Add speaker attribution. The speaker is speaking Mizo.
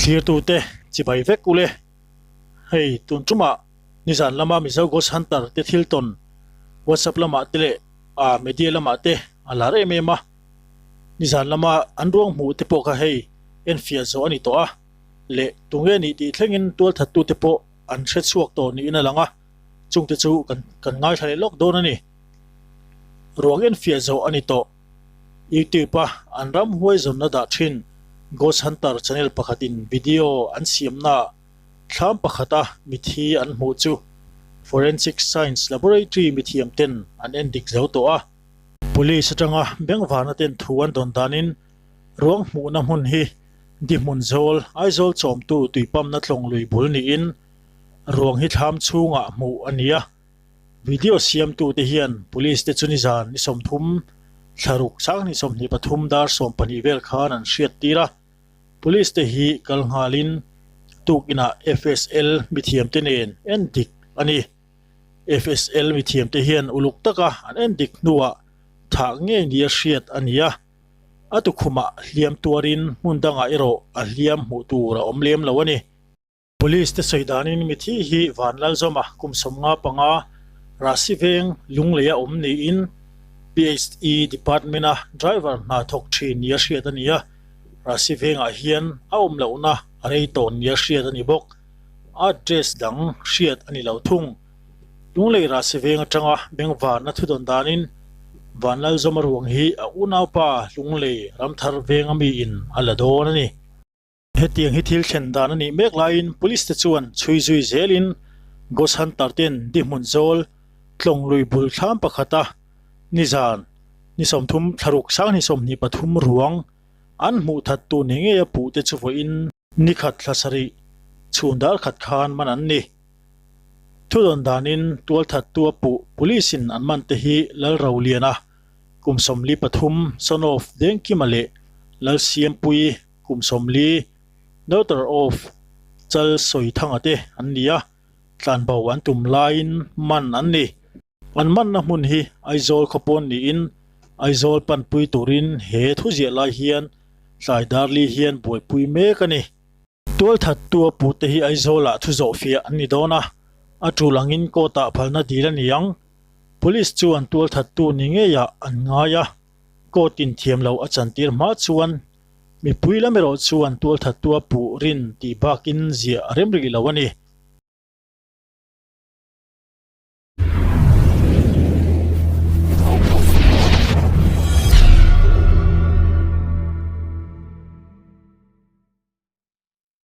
Speaker 1: Thlirtute chibai vek ule. Hei tun tumah nizan lama Mizo Ghost Hunter te thil tawn WhatsApp lamah te leh ah media lamah te a lar em em a. Nizan lama an ruang hmuh te pawh kha hei enfiah zawh a ni tawh a leh tunge nih tih thlengin tualthattute pawh an hre chhuak tawh niin a lang a, chungte chu kan kan ngaithla leh lawk dawn a ni. Ruang enfiah zawh a ni tawh. YouTube a an ramhuai zawnna dah thin Ghost Hunter channel pakhatin video an siamnaah thlam pakhata mithi an hmuh chu Forensic Science Laboratory mithiam ten an endik zo tawh a. Police atanga bengvarna ten thu an dawn danin ruang hmuhna hmun hi Dihmun Zawl, Aizawl chawmtu tuipamna tlawng lui bul niin ruang hi thlam chhungah hmuh a ni a. Video siamtute hian Police te chu nizan ni 30, thlaruk sanghnih 23 dar 12 vel khan an hriat tir a. Police te hi kal nghalin tukinah FSL mithiamte nen en dik a ni. FSL mithiamte hian uluk taka an en dik hnuah thah ngei nia hriat a ni a. A tukhumah hliam tuarin hmun dangah erawh a hliam hmuh tur a awm lem lo a ni. Police te sawi danin mithi hi Vanlalzawma kum 55, Rahsi veng Lungleia awm niin PHE department a driver hna thawk thin nia hriat a ni a, Rahsi vengah hian a awm lohna a rei tawn nia hriat a ni bawk. Address dang hriat a ni lo thung. Lunglei Rahsi veng atanga bengvarna thudawn danin Vanlalzawma ruang hi a unaupa Lunglei Ramthar venga miin a la dawn a ni. Hetiang hi thil thlen dan a nih mek laiin Police te chuan chhui zui zelin Ghost Hunter ten dihmun zawl tlawng lui bul thlam pakhata nizan ni 30 thlaruk sanghnih 23 ruang an hmuh that tu ni ngei a puh te chu vawiin nikhat thla sarih chhun dar khat khan man an ni. Thudawn danin tualthattu a puh Police in an man te hi Lalroliana kum 43 son of Dengkima leh Lalsiampuii Kum 40, Daughter of Chal Sawithanga te an ni a, tlanbo an tum laiin man an ni. An manna hmun hi Aizawl khawpawn niin Aizawl panpui turin he thuziah lai hian tlai darli hian buaipui mek a ni. Tualthattu a pute hi Aizawlah thu zawhfiah an ni dawn a, a tul angin court-ah phalna dil a ni ang. Police chuan tualthattu ni ngeiah an ngai a, court in thiam loh a chantir hma chuan Mipui lam erawh chuan tualthattua puh rin tih bakin ziah a rem rih lo a ni.